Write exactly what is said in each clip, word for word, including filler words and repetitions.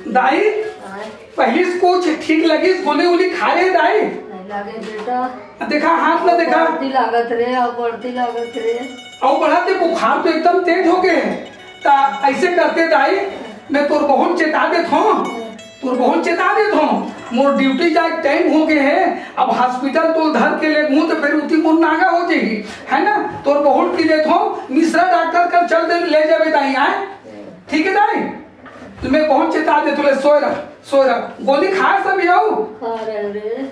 दाई, पहिली से कुछ ठीक लगिस, गोली उली खा ले दाई। नहीं लागे बेटा। देखा, हाथ ला देखा। बढ़ती लागत रे, अब बढ़ती लागत रे। अउ बढ़त हे, बुखार तो एकदम तेज हो गए। ता ऐसे करते दाई, मैं तोर बहुत चेता देत हूँ, तोर बहुत चेता देत हूँ। मोर ड्यूटी जाए टाइम हो गए है, अब हॉस्पिटल तो धर के ले घूम तो फिर उती मोर नागा हो जाही, है ना? तोर बहुत की देत हूँ, मिश्रा डॉक्टर कर चल दे, ले जाबे दाई, आए? ठीक है दाई, तो मैं बहुत चेता देत हूँ, ले सोए रह, सोए रह, गोली खाए सब यहू। हाँ रे, रे।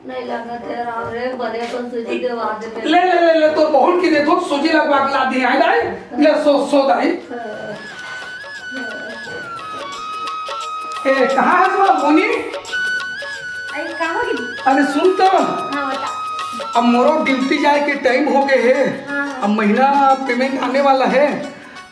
नहीं लागत हे आराम रे, बने तो सूजी देवा दे। ले, ले, ले, ले, तो बहुत की देखो, सूजी लगवा के ला दी है दाई। ले, सो, सो दाई। ए, कहाँ है तुम्हारा मोनी? अरे, कहाँ हो गई? अरे, सुन तो। हाँ, बता। अब मोरो ड्यूटी जाए के टाइम हो गए है। हाँ, हाँ। अब महीना पेमेंट आने वाला है।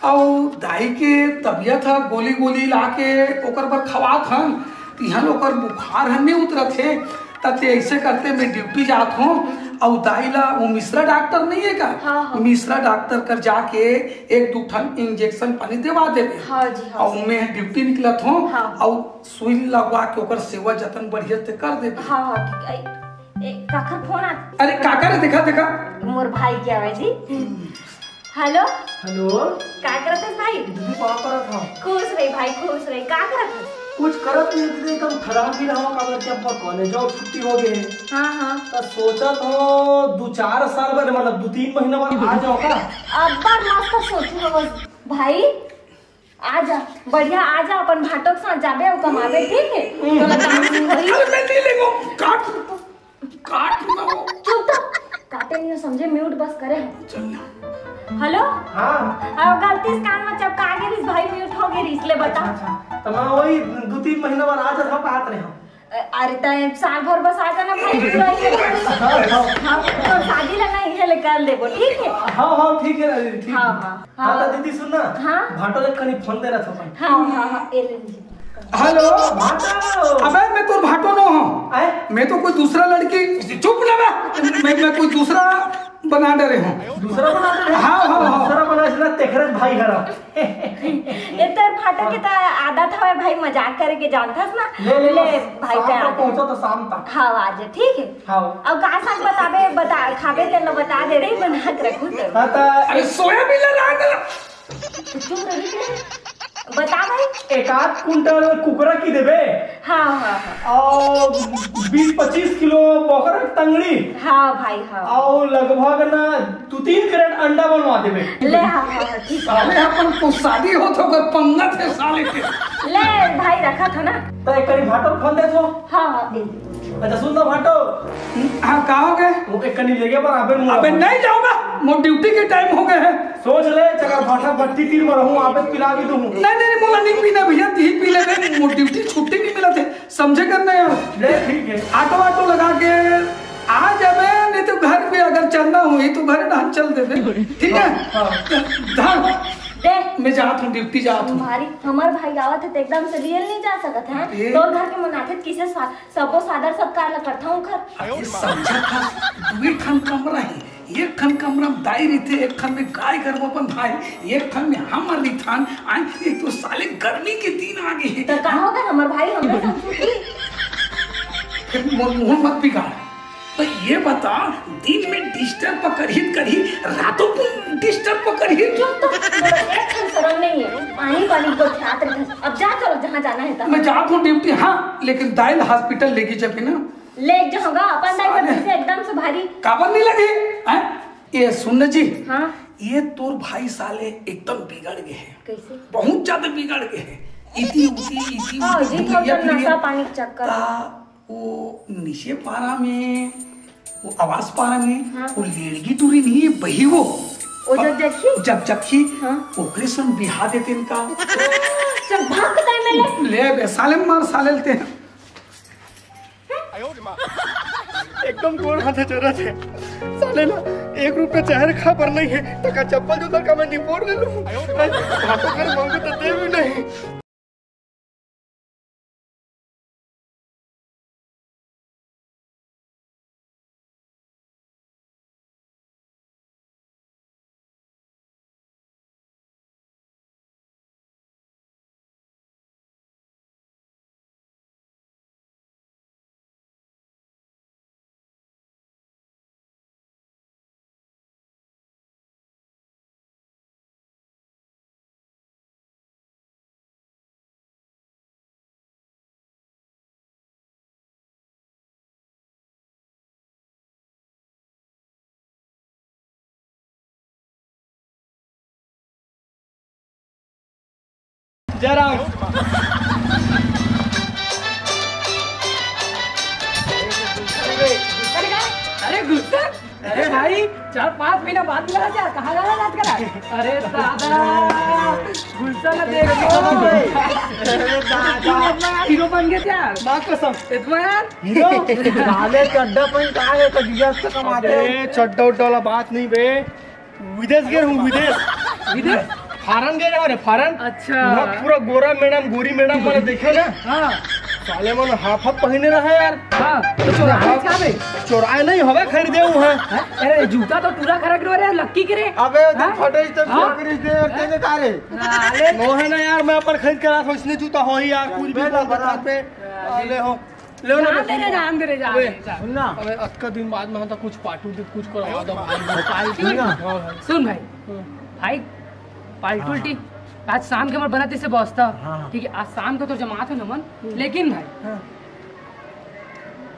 अउ दाई के तबीयत ह, गोली गोली ला के ओकर बर खवात हन, तिहन ओकर बुखार ह नइ उतरत हे, त ते ऐसे करते मैं ड्यूटी जात हूँ। अउ दाई ला वो मिश्रा डॉक्टर नहीं है का? हाँ, हाँ। मिश्रा डॉक्टर कर जाके एक दू ठन इंजेक्शन पानी देवा देबे। हाँ जी, हाँ अउ जी। मैं ड्यूटी निकलत हूँ। हाँ। अउ सुई लगवा के ओकर सेवा जतन बढ़िया ते कर देबे। हाँ, हाँ, ठीक है। ए, काकर फोन आ? अरे काकर है, देखा, देखा। मोर भाई के आवे जी। हेलो। हेलो। का करत हस भाई? दीदी, का करत हव? खुश रही भाई, खुश रही। का करत हस? कुछ करत नहीं दीदी, एकदम थराम भी रहो, काबर कि अब कॉलेज जाओ, छुट्टी हो गए। हाँ, हाँ। तो सोचत हो दो चार साल बाद, मतलब दो तीन महीना बाद आ जाओ का? अब्बड़ मस्त सोचू हो भाई, आ जा, बढ़िया आ जा, अपन भाटो के साथ जाबे अउ कमाबे, ठीक है? तोला काम सिखाही। अरे मैं नहीं लेंगे, काट। काट ना। चुप तो। काटे नहीं समझे, म्यूट बस करे हम। चल ना। हेलो। हाँ। अब गलती से कान में चपका गे रिस भाई, म्यूट हो गे रिस, ले बता। अच्छा, अच्छा। तो मैं वही दो तीन महीना बाद आ जाता हूँ, बात रहे हम। अ-, अरे तय साल भर बस आ जाना भाई, पूरा ये। हाँ, हाँ। हाँ, तो शादी ला नहीं है, ले कर लेबो, ठीक है? हाँ, हाँ, ठीक है, ठीक है। हाँ, हाँ। हाँ, तो दीदी सुन ना। हाँ? भाटो ले कनी फोन देना था अपन। हाँ, हाँ, हाँ, ए ले लीजिए। हेलो। भाटो। अबे मैं तो भाटो नो हूँ। आए? मैं तो कोई दूसरा लड़की, चुप ना बे। मैं, मैं कोई दूसरा बना डरे हूँ। दूसरा बना डरे? हाँ, हाँ, हाँ। दूसरा बना इसलिए तेखरे भाई हरा। ए तोर भाटो के तो आदत हवे भाई मजाक करे के, जानथस ना। ले, ले, ले, बस भाई शाम पे को आदत। पहुँचो तो शाम तक। हाँ, आ जा, ठीक है? हाँ। अब का साग बताबे, बता, खाबे तेला बता दे रे, बना के रखू तो। हाँ, तो अरे सोयाबीन ला रहा था। चुप रही थे। बता भाई। एक आध कुंटल कुकरा की देबे। हाँ, हाँ, हाँ। और बीस पच्चीस किलो बोकरा की टंगड़ी। हाँ भाई, हाँ। और लगभग ना दो तीन कैरेट अंडा बनवा देबे। ले, हाँ, हाँ, हाँ, ठीक है। साले अपन को शादी हो तो ओकर पंगत है साले के। ले भाई, रखा था ना। तो एक करी भाटो फोन दे तो। हाँ, हाँ, दे दे। अच्छा सुन ना भाटो। हाँ, का हो गए? वो एक कनी लेगे पर अबे मुँह अबे नहीं जाऊंगा, मोर ड्यूटी के टाइम हो गए है। सोच ले, चकर भाटा बत्ती तीर में रहूं, आपे पिला भी दूं। नहीं, नहीं, नहीं, मोला नहीं पीना भैया, ती पी ले, नहीं, मोर ड्यूटी छुट्टी नहीं मिला थे, समझे करना यार। ले, ठीक है। ऑटो, ऑटो लगा के आ जाबे, नहीं तो घर पे अगर चलना हुई तो घर डाल चल देबे, ठीक है? हाँ। धर। दे। मैं जात हूँ, ड्यूटी जात हूँ। तुम्हारी, हमार भाई आवत है तो एकदम से रियल नहीं जा सकत है। ए। तोर घर के मनाथे किसे सा-, सबो सादर सत्कार ला करथव ओखर। अरे समझत हस, दुई ठन कमरा हे, एक ठन कमरा में दाई रहिथे, एक ठन में गाय गरु अपन भाई, एक ठन में हमर रहिथन। आय, एक तो साले गर्मी के दिन आ गे हे। त का होगे हमर भाई, हमरे संग सुती। फिर मोर मुंह मत बिगाड़। त ये बता, दिन में डिस्टर्ब करही त करही, रातों को डिस्टर्ब करही। चुप तो, तोला एक ठन शरम नहीं है। पानी पानी को ख्यात रखस। अब जा, चलो जहाँ जाना है तहाँ। मैं जात हूँ ड्यूटी, हाँ, लेकिन दाई ला हॉस्पिटल लेके जाबे ना। ले जाऊंगा, अपन दाई साले। बत्ती से एकदम से भारी। काबर नहीं लगे? हैं? ये सुन ना जी, हाँ? ये तोर भाई साले एकदम बिगड़ गए हैं। कैसे? बहुत ज्यादा बिगड़ गए हैं। इती उती, इती हाँ, उती, जी, घूमिया तो फिरिया। नशा पानी के चक्कर। ता वो नीचे पारा में, वो आवास पारा में, हाँ। वो लेड़गी टूरी नहीं है, बही वो। वो जब जगही? जब जगही, हाँ। ओकरे संग बिहा देते इनका। चल, भाग के दाई में ले। ले बे, साले मार, साले लेते हैं। एकदम गोड़ हाथ जोड़त हे। साले ला एक रुपया चाहे खा पर नहीं है, त का चप्पल जूता का मैं निपोर ले लूं? भाटो कर मांगू त दे भी नहीं। जय राम। अरे, अरे गुलशन, अरे भाई, चार पाँच महीना बाद मिला क्या? कहाँ जा रहा है आजकल? अरे दादा, गुलशन ने देख लो। अरे दादा। तू अपना यार हीरो बन गया यार। माँ कसम। इतना यार। हीरो? साले चड्डा पहन के आए तो दिया से कमाते हैं। अरे चड्डा उड्डा वाला बात नहीं बे, विदेश गए हूँ, विदेश। विदेश? फॉरेन गए रहो रे, फॉरेन। अच्छा। वहाँ पूरा गोरा मैडम, गोरी मैडम मैंने देखे ना। हाँ। साले मन हाफ हाफ पहने रहा यार। हाँ, तो चोराए क्या बे? चोराए नहीं, हवा खरीदे हूँ। हाँ? अरे जूता तो पूरा खरीद लो रे, लक्की के रे। अबे तो हाँ? फोटो इस तरह हाँ? खरीद दे और तेरे का रे। साले। नो है ना यार, मैं अपन खरीद कर रहा था, इसने जूता हो ही यार, कुछ भी बोल बता पे। साले हो। ले ना, राम दे रे, राम दे रे, जा अबे, रे, जा। सुन ना। अबे, अतका दिन बाद में तो कुछ पार्टी उर्टी कुछ करवा दो भाई। पार्टी सुन ना। हाँ भाई। सुन भाई, हाँ। भाई, पार्टी हाँ। उल्टी आज शाम के हमर बनत से बसता। हाँ। ठीक है, आज शाम के तो जमात है नमन, लेकिन भाई हाँ।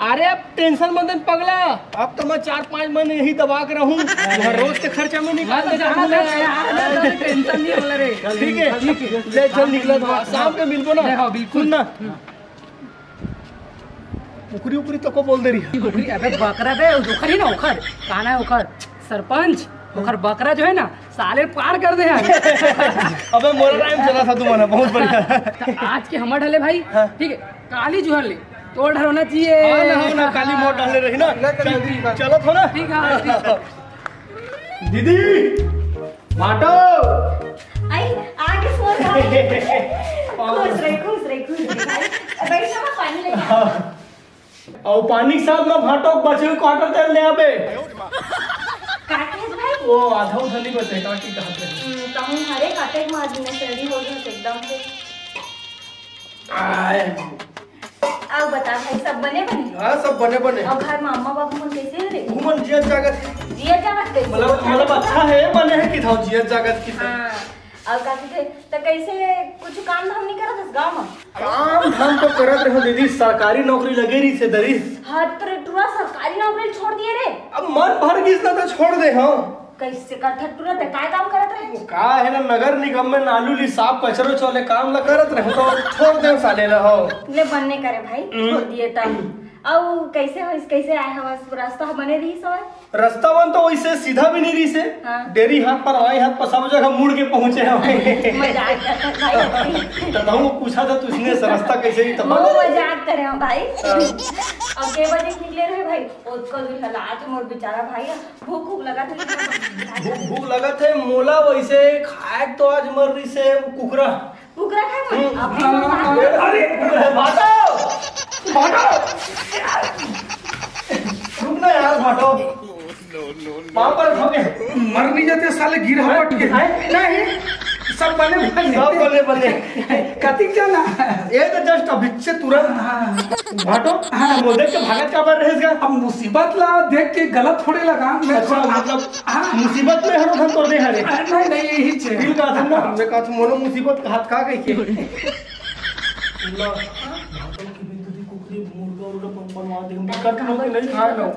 अरे, अब टेंशन मत ले पगला, अब तो मैं चार पांच महीने यही दबा के रहूं। वहाँ रोज के खर्चा में निकाल हाँ, तो दे जाना जाऊंगा। था यार, टेंशन नहीं होला रे। ठीक है, ठीक है। ले, चल निकला, शाम के मिलबो ना। ले, हाँ, बिल्कुल। सुन ना। हाँ। कुकरी उकरी तो को बोल दे रही है। कुकरी, अबे बकरा बे, ओखर ही ना, ओखर। कहाँ है ओखर? सरपंच, ओखर बकरा जो है ना, साले पार कर दे यार। अबे मोरा टाइम चला था तुम्हारा, बहुत बढ़िया। तो आज के हमर ढले भाई, हाँ। ठीक है, काली जुहर ले, तोर ढल होना चाहिए। हाँ ना, हाँ ना, काली मोर ढले रही ना। चल, चलो थो ना। ठीक है, हाँ, ठीक है। दीदी, भाटो। आई, आगे फोन भाई। खुश रहे, खुश रहे, खुश रहे भाई। बैठ ना, मैं पानी लेके आती हूँ। अउ पानी के साथ में भाटो बचे हुए क्वार्टर तेल ले आबे। काटे भाई? वो आधा उधा नहीं बचे, काटी कहाँ पे? हम्म, तहूँ हरे काटे के मार दिन शरीर हो गया एकदम से। आए। अब बता भाई, सब बने बने? हाँ, सब बने बने। और घर में अम्मा बाबू मन कैसे हैं रे? घूमन जियत जागत है। जियत जागत कैसे? मतलब, मतलब अच्छा है, बने है कि था जियत जागत की था। हाँ, और का कहते, तो कैसे कुछ काम धाम नहीं करत हस गाँव में? काम धाम तो करत रहो दीदी, सरकारी नौकरी लगे रही से दरी। हाँ, तो रे टुरा सरकारी नौकरी छोड़ दिए रे। अब मन भर गिस ना तो छोड़ दे, हाँ। कैसे करत टुरा, ते काय काम करत रहे? का है ना, नगर निगम में नालू ली साफ कचरो चोले काम ला करत रहे, तो छोड़ दे साले ला, हो। ले बन्ने करे भाई, हम्म। छोड़ दिए तब। अउ कैसे हो, कैसे आए हवस? रास्ता बने रही सो? रास्ता मन तो वैसे सीधा भी नहीं रही से। हाँ। डेरी हाथ पर, हवाई हाथ पर, सब जगह मुड़ के पहुंचे हैं। मजाक करत भाई। तो कहूँ पूछा था तुझने से रास्ता कैसे रही, तो वो बने रही। मजाक करे हम भाई। हाँ। अब के बजे निकले रहे भाई? ओतका दूर हला आज मोर बेचारा भाई है। भूख, भूख लगा थे। भूख, भूख लगा थे, मोला वैसे खाए तो आज मर रही से कुकरा। कुकरा खाए मन? हम्म। अब हम अरे, भाटो! भाटो! रुक ना यार, भाटो। पाँव पर खा के। मर नहीं जाते साले, गिर हम पट के। हैं? नहीं, सब बने बने। सब बने बने। कतिक जाना? ये तो just अभी से तुरंत। हाँ। भाटो, हाँ। वो देख के भागत का बर रहेगा? अब मुसीबत ला देख के गलत थोड़े लगा। मैं अच्छा, थोड़ा मतलब, हाँ। मुसीबत में हर उठन तोड़ दे हरे। अरे नहीं, नहीं, यही छे। दिल का था ना, मैं कहा था, मोनो मुसीबत का हाथ का गई के? ला, भाटो की भी दूधी कुकरी मुर्गा उर्गा बन-, बनवा दे। हम कट लो कि नहीं? हाँ, लो।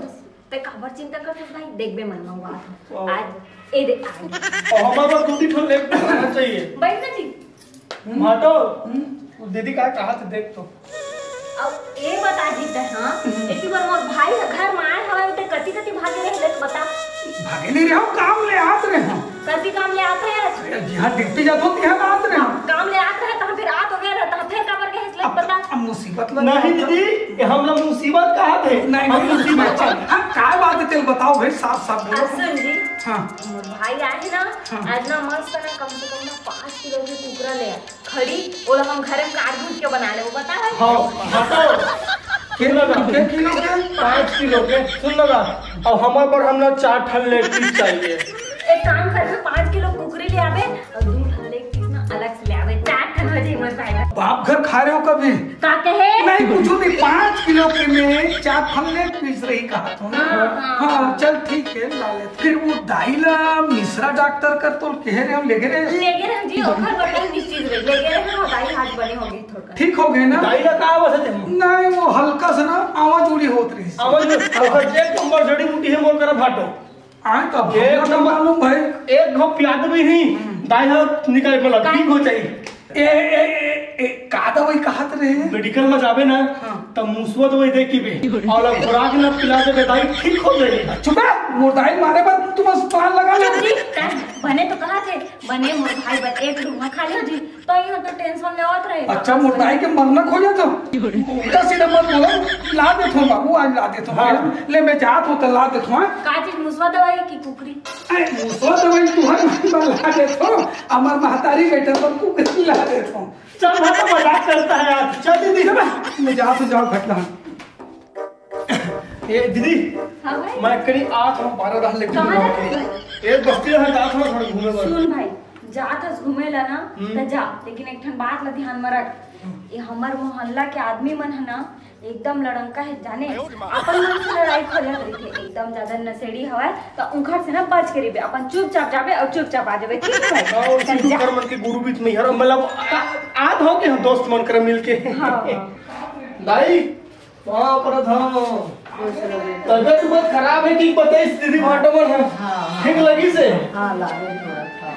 ते काबर चिंता करथस भाई? देखबे मन मंगवा वाह। आज ए दे, आ गई। और हमारा दूधी ठो लेके आना चाहिए। बैठ ना जी। भाटो, हम्म। वो दीदी का कहा थे देख तो। अब ए बता जी ते, हाँ? हम्म। एक बार मोर भाई ह घर में आए हवे, ते कति कति भागे रहे, देख बता। भागे नहीं रहे हो, काम ले आत रहे हो। कति काम ले आत रहे? अरे, जिहाँ ड्यूटी जात हो, तिहाँ आत रहे हो। काम ले आत रहे, तो फिर आत हो गए रहे, तो फिर काबर गए, इसलिए अब, बता। अब मुसीबत लग नहीं गया। दीदी, ये हम लोग मुसीबत कहा थे? नहीं, हम नहीं, मुसीबत नहीं। हम काय बात है, तेल बताओ भाई, साफ साफ बोलो। अब सुन जी, हाँ। मोर भाई आए ना, हाँ। आज ना मस्त ना कम से कम ना पाँच किलो के कुकरा ले आए। खड़ी, ओला हम घरे में काट भूज के बना लेबो, बता भाई। हाँ, हाँ तो। के, सुन ना। के किलो के? पाँच किलो के, सुन ना। और हमारे पर हम ना चार ठन लेग पीस चाहिए। एक काम करबे, पाँच किलो कुकरी ले आबे और दू ठन लेग पीस ना अलग से ले आबे, चार ठन हो जाए मोर भाई। बाप घर खा रहे हो कभी? का कहे? नहीं, कुछ नहीं, पाँच किलो के में चार ठन लेग पीस रही कहा तो ना। हाँ, हाँ। हाँ, चल ठीक है, ला ले। फिर वो दाई ला मिश्रा डॉक्टर कर तो कहे रहे हम लेगे रहे। लेगे रहे जी, ओखर बटन निश्चित रहे। लेगे रहे हम, दाई हाथ बने हो गई थोड़ा। ठीक हो गए ना? दाई ला का आवाज है तेरे? नहीं, वो हल्का सा ना आवाज उड़ी होत रही। आवाज में, आवाज एक नंबर जड़ी बूटी है, मोर करा भाटो। आए तो एक नंबर। मालूम भाई। एक घो प्याद भी नहीं, हम्म। दाई हाथ निकाल बोला, ठीक हो जाए। ए, ए, ए, ए, का दवाई कहत रहे? मेडिकल में जाबे ना, हाँ। त मुसवा दवाई दे के बे, अउ ला घोरा के ना पिला देबे, दाई ठीक हो जाही। चुप है, मोर दाई मारे बर तुम अस्पताल लगा ले। चुप जी, तैं बने तो कहा थे, बने मोर भाई बर एक रुमा खा ले जी, तो यहाँ तो टेंशन लेवत रहे। अच्छा, मोर दाई के मरना खो जाता, उल्टा सीधा मत बोलो, ला देत हूँ बाबू, आज ला देत हूँ। हाँ। ले, मैं जात हूँ तो ला देत हूँ, हाँ? का चीज, मुसवा दवाई की कुकरी? अरे, मुसवा दवाई तुहर मन ला देत हो, हमर महतारी बेटा बर कुकरी ला देत हो। चल, मैं तो मजाक करता है यार। चल दीदी। चल, मैं जात हूँ, जाओ घटना। ए दीदी, हाँ भाई। मैं करीब आत हूँ, बारह रह लेकिन कहाँ जात हस भाई? ए बस्ती रह जात हूँ थोड़ा घूमे बर। सुन भाई, जात हस घूमे ला ना, हम्म। त जा, लेकिन एक ठन बात ला ध्यान में रख। ये हमर मोहल्ला के आदमी मन है ना, एकदम लड़ंका है जाने, अपन मन से लड़ाई खोलत रहिथे, एकदम ज्यादा नशेड़ी हवय, त उनखर से ना बच के रहिबे, अपन चुपचाप जाबे अउ चुपचाप आ जाबे, ठीक है? हाँ, और चल सिद्धू जा। कर मन के गुरु बीच में हर मतलब आ-, आत हो के हम दोस्त मन कर मिल के। हाँ, हाँ। दाई, वहाँ पर था। तबियत उबियत खराब है कि पता है दीदी भाटो मन है। हाँ, हाँ। ठीक लगी से? हाँ, लागे थोड़ा था।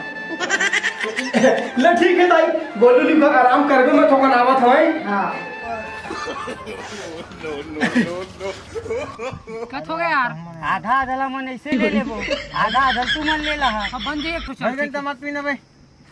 ले ठीक है दाई, गोलू ली आराम करबे, मैं थोकन आवत हवं। हाँ। कत हो गया यार? आधा आधा ला मन ऐसे ले लेबो, आधा आधा तू मन ले ला। अब बन जाइए कुछ। भाई, एकदम मत पीना भाई।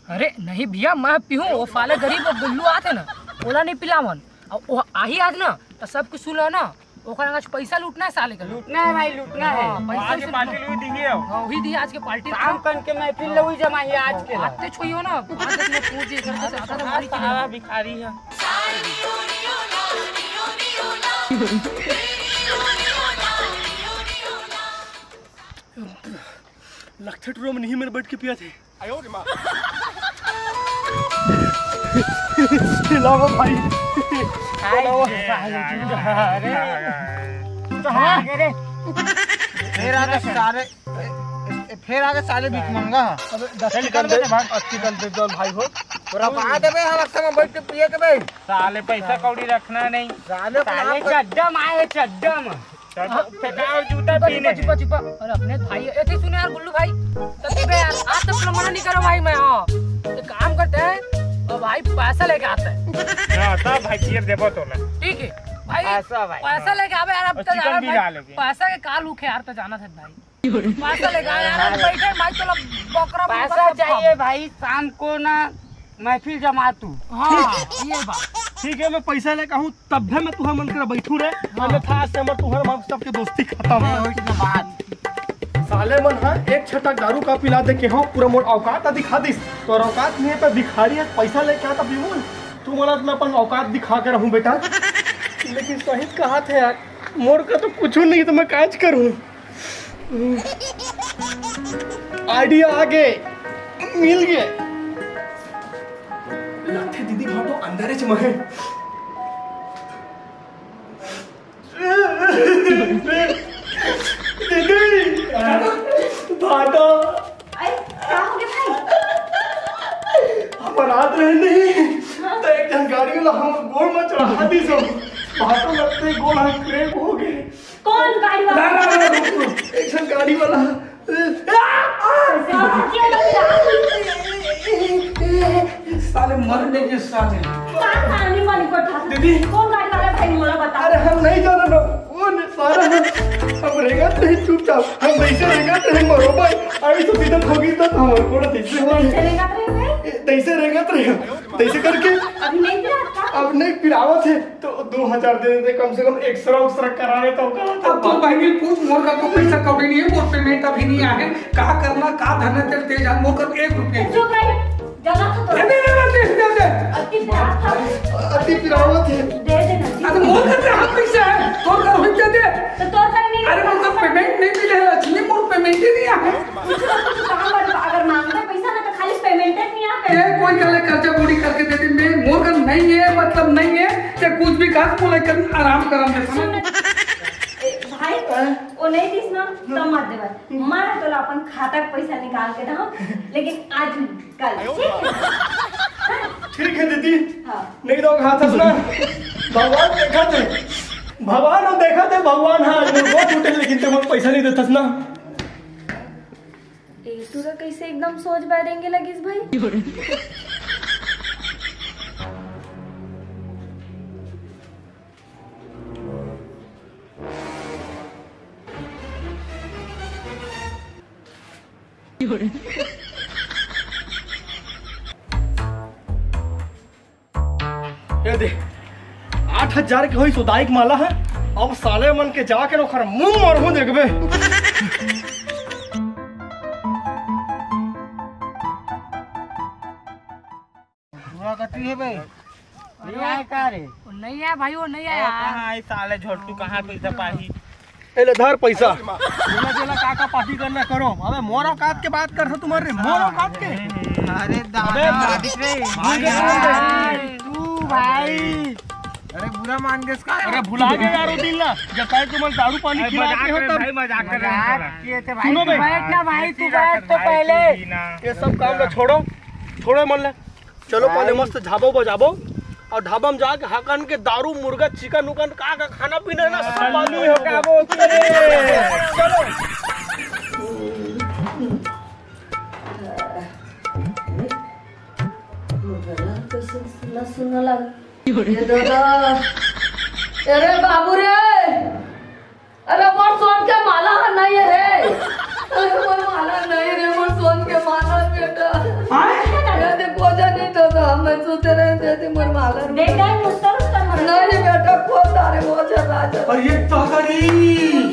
अरे नहीं भैया, मैं पीहूँ, वो साले गरीब, वो गुल्लू आथे ना, ओला नहीं पिलावन। अब वो आही आज ना, तो सब कुछ सुन लो ना, ओकर आज पैसा लूटना है साले का। लूटना है भाई, लूटना है। हाँ, पैसा आज से पार्टी लूट। लूट दी है। हाँ, वही दी आज के पार्टी। काम करके महफिल लउई जमाई आज के। आते छुइयो ना, आज तक मैं पूछ जी करते से आता था, मारी की सारा नहीं। भिखारी है। लगथे टूरा में नहीं मेरे बैठ के पिया थे। लाओ भाई। हाय, लाओ। हाय, अरे। कहाँ आ गए रे? फिर आगे सारे, ए, ए, फिर आगे साले भीख मंगा। अबे, दस चल, की कर निकल दे, बे, भाग। अस्सी कर दे, चल भाई हो। पूरा पा देबे, हम अक्सर में बैठ के पिए के बे। साले पैसा कौड़ी रखना नहीं। साले को साले आप चड्डम आए, चड्डम। चल, हाँ। फेंका और जूता चुपा, पीने। चुपा, चुपा। अरे अपने भाई, ए, थी सुने यार गुल्लू भाई, तो तू बे यार, आज तक मना नहीं करो भाई मैं, हाँ। एक काम करते हैं, और भाई पैसा लेके आते हैं। हाँ, तब भाई पिए देबो तो ना। ठीक है, भाई, पैसा भाई, पैसा हाँ। लेके आवे यार, अब और तो चिकन यार भी भाई, ला लेंगे। पैसा के काल उखे यार, तो जाना था भाई। पैसा लेके आ यार, हम बैठे भाई, चलो बकरा पैसा बकरा चाहिए खाओ। भाई, शाम को ना महफिल जमा तू। हाँ, ये बात। ठीक है, मैं पैसा लेके आऊँ, तब भी मैं तुहर मन कर बैठू रे। हाँ। अन्यथा आज से हमर तुहर मन सबके दोस्ती खत्म है। हाँ, वही तो बात। साले मन हा एक छटक दारू का पिला दे के हो, पूरा मोर औकात आ दिखा दिस। तोर औकात नहीं है, पर भिखारी है, पैसा लेके आता बिमल। तू मला मैं अपन औकात दिखा के रहूं बेटा। लेकिन सही कहा थे यार, मोर का तो कुछ नहीं, तो मैं काज करूं। आइडिया आ गे, मिल गे। लगथे दीदी भाटो अंदर च महे। दीदी, भाटो। अरे, का हो गया भाई? हमर हाथ रहे नहीं, हाँ। तो एक झन गाड़ी वाला हम गोड़ में चढ़ा दी सब। भाटो लगते गोड़ हाथ क्रैक हो गए। कौन गाड़ी वाला? ना, ना, ना, रुक, रुक। एक झन गाड़ी वाला। साले मर नहीं गए साले। का साले मर को था? दीदी। कौन गाड़ी वाला भाई मोला बता। अरे हम नहीं जाना ना। कौन है साला? हम रेंगत रहे चुपचाप। हम वैसे रेंगत रहे मरो भाई। अभी तो सीधा ठोकी तो हमारे को ना तैसे हो। कैसे रेंगत रहे भाई? तैसे रेंगत रहे। तैसे करके। अभी नहीं पिरात का? अब नहीं पिरावत है। तो दो हजार दे देते, कम से कम एक्सरा उक्सरा करा लेता हूँ, कहा था। अब तो भाई भी पूछ, मोर का तो पैसा कौड़ी नहीं है, मोर पेमेंट अभी नहीं आए, कहा करना, कहा धरना, तेरे तेज हाथ, मोर का एक रुपया नहीं। चुप रही, जगह तो दे दे, दे दे, दे दे। अति पिरात था। अति पिरावत है। दे देना। अरे मोर का कहाँ पैसा है, तोर का होई दे दे। तो तोर का नहीं। अरे मोर का पेमेंट नहीं मिले है, लक्ष्मी, मोर पेमेंट ही नहीं आए। कुछ ना कुछ काम बन-, अगर मांगना पैसा ना तो खाली पेमेंट ही नहीं आते। ये कोई कहले कर्जा बोड़ी करके दे दे, मैं मोर का नहीं है, मतलब नहीं है, ते कुछ भी कहा बोले कर आराम करम दे समझ। सुन ना, ए, भाई, हाँ? वो नहीं दिस ना, तो मत देवे। मैं तोला अपन खाता के पैसा निकाल के दहूं, लेकिन आज नहीं, कल, ठीक है? ठीक है दीदी, हाँ। नहीं तो हाथ हंसना। भगवान देखा थे, भगवान और देखा थे, भगवान हाँ, वो टूटे लेकिन ते मोर पैसा नहीं देता ना। ए, तू तो कैसे एकदम सोच बारेंगे लगिस भाई? ये दे, आठ हजार के होई सोदाई के माला हे। अब साले मन के जाके न ओखर मुंह मरहूं, देखबे। पूरा कथी हे बे? नहीं आए का रे? वो नहीं आया भाई, वो नहीं आया। कहाँ आई साले झोटू, कहाँ पैसा पाही? ए ले धर पैसा। जेला जेला का का पार्टी करना करो। अबे मोर औकात के बात कर, तुम्हारे मोर औकात के। अरे अबे दादा। भाई, तू भाई। अरे बुरा मान गए इसका। अरे भुला गए यार वो दिन ना, जब पहले तुम दारू पानी अरे खिला मजाक के हो कर तब। भाई, मजाक कर रहे हैं। मजाक किए थे भाई, सुनो तू बे। बैठ ना भाई, तू बैठ तो पहले। ये सब काम ला छोड़ो, छोड़ो मन ले। चलो पहले मस्त झाबो बजाबो और ढाबा में जाके हाकन के दारू, मुर्गा, चिकन उकन का का खाना पीना हे ना, सब बात चालू हो गया वो। चलो। सुना सुना लग। ये दादा, अरे बाबू रे, अरे मोर सोन के माला हे नहीं रे। अरे मोर माला नहीं रे, मोर सोन के माला बेटा। आय? ये दे गोजा नहीं तो, तो हम सोते रहे थे, मोर माला। बेटा, मुस्तर उस्तर मत। नहीं रे बेटा, खोल तारे गोजा राजा। अरे ये दादा रे।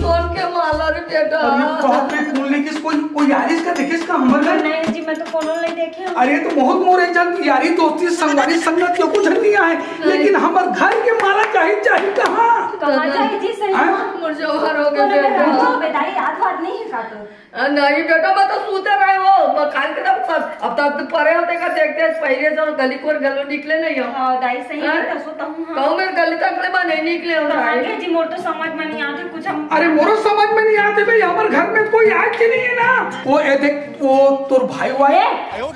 सोन के माला रे बेटा। अरे बाप रे, खोलने किस कोई, कोई यारिस का देखे इसका हमर घर? नहीं जी, मैं तो कोनो नहीं देखे हूँ। अरे तो बहुत मोरे जन यारी दोस्ती संगवारी संगत यो कुछ नहीं आए, लेकिन हमर घर के माला चाही, चाही कहाँ? कहाँ जाए जी, सही हाँ? में। मोर जौहर हो गए बोले, बेटा। "बेटा, बेटा, ये याद वाद नहीं है का तो?" आ, नहीं बेटा, मैं तो सूते रहे हो, मैं खाली के तब, अब तब तो परे होते का देखते हैं, पहले से गली कोर गलो निकले नहीं हो। हाँ, दाई सही हाँ? में तो सोता हूँ, हाँ। कहूँ मैं गली तक ले मैं नहीं निकले हो कहाँ भाई। के जी, मोर तो समझ में नहीं आते कुछ हम। अरे मोरो समझ में नहीं आते भाई, हमारे घर में कोई आज के नहीं है ना। वो ए देख, वो तोर भाई हुआ है। ए, चुप।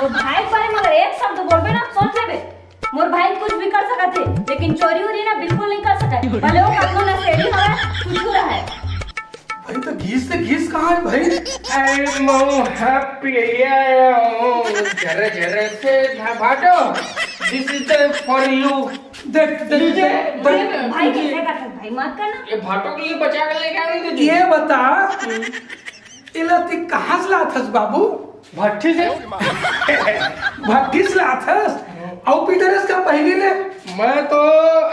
मोर भाई के बारे में अगर एक शब्द बोलबे ना, सोच लेबे। मोर भाई कुछ भी कर सकत हे, लेकिन चोरी उरी ना बिल्कुल नहीं कर सकत। भले वो कतनो नशेड़ी हवे, कुछ रहे। भाई तो घीस से घीस कहाँ है भाई? अरे मऊ हैप्पी आया हूँ, जरे जरे से ना भाटो, this is the for you। देख, देख, लीजिए, देख, भाई, भाई, देख। कैसे करते हैं? भाई, मत करना। ये भाटो के लिए बचा के लेके आ रही थी। ये बता, इला ती कहाँ से लाथस बाबू? भट्ठी से। भट्ठी से लाथस? अउ पीटरस का पहली ले? मैं तो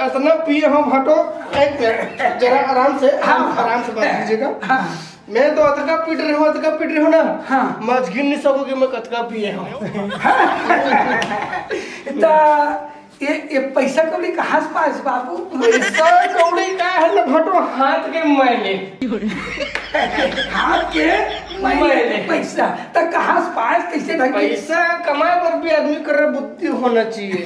इतना पिए हूँ भाटो, एक मिनट, जरा आराम से, हाँ। आराम से बात कीजिएगा। हाँ। मैं तो अतका पीट रहे हूँ, अतका पीट रहे हूँ ना, हाँ। मैं आज गिन नहीं सकूँ कि मैं कतका पिए हूँ। तो ये, ये पैसा कौड़ी कहाँ से पास बाबू? पैसा कौड़ी का है ना भटो, हाथ के मैले। हाथ के मैले मैले। पैसा तो कहाँ से पास, कैसे ढंग के? पैसा कमाए पर भी आदमी कर बुद्धि होना चाहिए।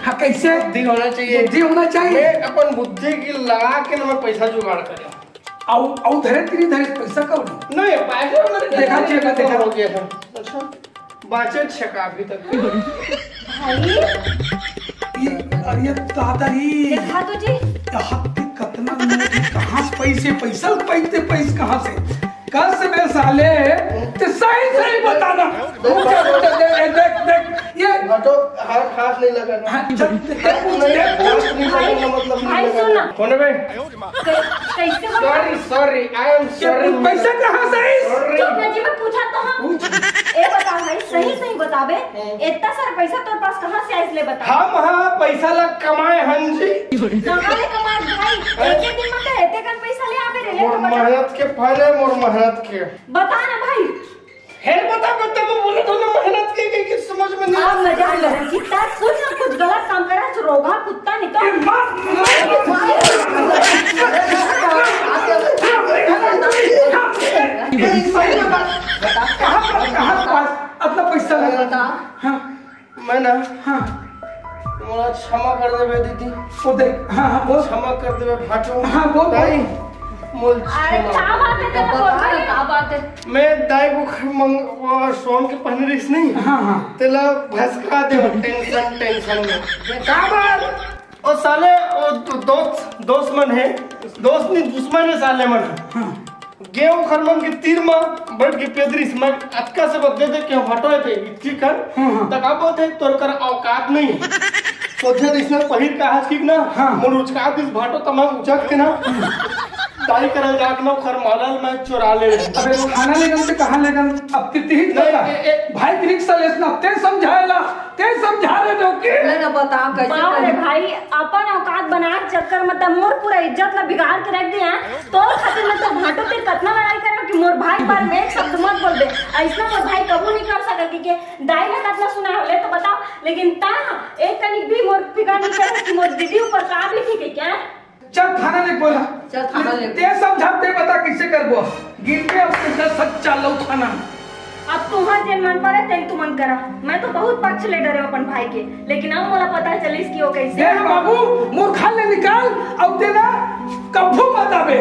हाँ, कैसे? बुद्धि होना चाहिए। बुद्धि होना चाहिए। मैं अपन बुद्धि की लगा के ना मैं पैसा जुगाड़ करें। अउ, अउ धरे तेरी धरे पैसा कौड़ी। नहीं, पैसा मेरे देखा, देखा, देखा। हो गया था। अच्छा, बाचे छका अभी तक। भाई। ये, अरे दादा रे। देखा तो जी। यहाँ पे कितना नोट है, कहाँ से पैसे, पैसा पैसे, पैसे कहाँ से? कस में साले, ते सही, सही बताना। रुक जा, रुक जा, देख, देख, देख, ये हाँ, तो हाथ, हाथ नहीं लगाना। हाँ, चल, दे, दे, पूछ, दे, पूछ। हाथ नहीं लगाना मतलब नहीं भाई, लगाना। सुन ना। कौन है बे? कै-, कैसे बोला? Sorry, sorry, I am ये sorry। पैसा कहाँ से है? Sorry। चुप ना जी, मैं पूछा तो हूँ। पूछ। ए बता भाई, सही सही बताबे, हम्म। इतना सारा पैसा तोर पास कहाँ से आइस ले बता? हम हाँ पैसा ला कमाए हन जी। कहाँ ले कमाए भाई? एक एक दिन में तो इतने कन पैसा ले आबे रे, ले मोर तो बता। मेहनत के फल है, मोर मेहनत के। बता ना भाई। हे बता, बता, मैं बोले तो ना मेहनत के, के, के समझ में नहीं आप मजाक कर रहे हैं, कितना कुछ ना कुछ गलत काम कर रहा है, रोगा कुत्ता निकल। ए, मार, मार। ए, सही बता, कहाँ पर, कहाँ पास अपना पैसा लगा? बता। हाँ। मैं ना हाँ। मोला क्षमा कर देबे दीदी। वो देख, हाँ, हाँ, बोल। क्षमा कर देबे भाटो। हाँ, बोल, बोल। ताई, मोल अरे, क्षमा का बात है, कर तेरा बोल रहा है, का बात है? मैं दाई को ख-, मंग-, वो सोन के पहने रहीस नहीं? हाँ, हाँ। तेला भसका दे, tension, tension में। का बात? ओ साले, ओ दो-, दोस्त, दोस्त मन है, दोस्त नहीं, दुश्मन है साले मन। हाँ। गेहूं खरमन के तीर म बैठ के पेदरिस, मैं अतका से बदले दे के हटोए पे इतकी कर। हम्म, हम्म। तक आप बोलते, "तोर कर औकात नहीं है।" सोचे तो इसमें पहिर का हाथ की ना, हाँ। मोर उचका दिस भाटो तमाम उचक के ना। ताई करल जाके ना ओखर माला ल मैं चुरा ले। अबे थाना लेगन ते कहाँ लेगन? अब तितही नहीं, बता। ए, ए, भाई के रिक्शा लेस ना, ते समझाए ला, ते समझा रहे हो कि? मैं ना बता कैसे बाप रे करी? भाई, अपन औकात बना के चक्कर में त मोर पूरा इज्जत ला बिगाड़ के रख दिया। तोर खातिर मैं तो भाटो ते कतना लड़ाई करे कि मोर भाई के बारे में एक शब्द मत बोल दे। ऐसना मोर भाई कबू नहीं कर सके कि के दाई ला कतना सुना हो ले तो बताओ। लेकिन ता एक कनिक भी मोर फिकर नहीं करे कि मोर दीदी ऊपर का भी ठीक है क्या? चल थाना ले बोला। चल थाना ले। ते समझा, ते बता कैसे करबो। गिनते अब तुमका सच्चा लो थाना। अब तुहां जेन मन पड़े तेन तुमन करा। मैं तो बहुत पक्ष ले डरे अपन भाई के, लेकिन अब मोला पता चलिस कि वो कैसे ये है। बाबू, मोर घर ले निकाल, अब तेला कभू मत आबे।